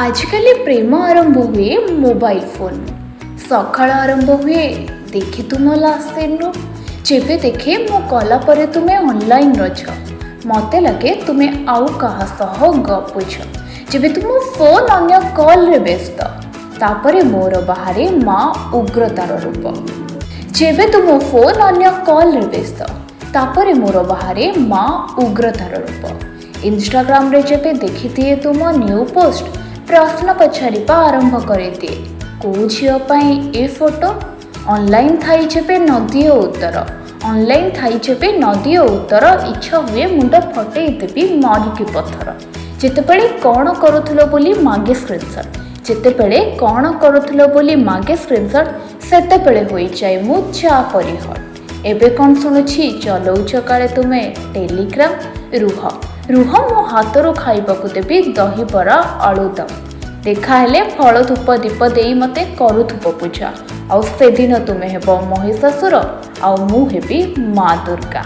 ଆଜିକାଲି ପ୍ରେମ ଆରମ୍ଭ ହୁଏ ମୋବାଇଲ ଫୋନ୍। ସକାଳ ଆରମ୍ଭ ହୁଏ ଦେଖି ତୁମ ଲାଷ୍ଟ ସିନ୍ରୁ। ଯେବେ ଦେଖେ ମୁଁ କଲା ପରେ ତୁମେ ଅନଲାଇନ୍ ଅଛ, ମୋତେ ଲାଗେ ତୁମେ ଆଉ କାହା ସହ ଗପୁଛ। ଯେବେ ତୁମ ଫୋନ୍ ଅନ୍ୟ କଲ୍ରେ ବ୍ୟସ୍ତ, ତାପରେ ମୋର ବାହାରେ ମା ଉଗ୍ରତାର ରୂପ। ଯେବେ ତୁମ ଫୋନ୍ ଅନ୍ୟ କଲ୍ରେ ବ୍ୟସ୍ତ, ତାପରେ ମୋର ବାହାରେ ମା ଉଗ୍ରତାର ରୂପ। ଇନଷ୍ଟାଗ୍ରାମରେ ଯେବେ ଦେଖିଦିଏ ତୁମ ନ୍ୟୁ ପୋଷ୍ଟ, ପ୍ରଶ୍ନ ପଚାରିବା ଆରମ୍ଭ କରିଦିଏ, କେଉଁ ଝିଅ ପାଇଁ ଏ ଫଟୋ? ଅନଲାଇନ୍ ଥାଇ ଯେବେ ନଦିଅ ଉତ୍ତର, ଅନଲାଇନ୍ ଥାଇ ଯେବେ ନଦିଅ ଉତ୍ତର, ଇଚ୍ଛା ହୁଏ ମୁଣ୍ଡ ଫଟେଇ ଦେବି ମାରିକି ପଥର। ଯେତେବେଳେ କ'ଣ କରୁଥିଲ ବୋଲି ମାଗେ ସ୍କ୍ରିନସଟ୍, ଯେତେବେଳେ କ'ଣ କରୁଥିଲ ବୋଲି ମାଗେ ସ୍କ୍ରିନସଟ୍, ସେତେବେଳେ ହୋଇଯାଏ ମୁଁ ଚା ପରି ହଟ୍। ଏବେ କ'ଣ ଶୁଣୁଛି ଚଲଉଛ କାଳେ ତୁମେ ଟେଲିଗ୍ରାମ। ରୁହ ରୁହ, ମୋ ହାତରୁ ଖାଇବାକୁ ଦେବି ଦହିବରା ଆଳୁଦମ। ଦେଖାହେଲେ ଫଳ ଧୂପ ଦୀପ ଦେଇ ମୋତେ କରୁଥିବ ପୂଜା, ଆଉ ସେଦିନ ତୁମେ ହେବ ମହିଷାସୁର ଆଉ ମୁଁ ହେବି ମା ଦୁର୍ଗା।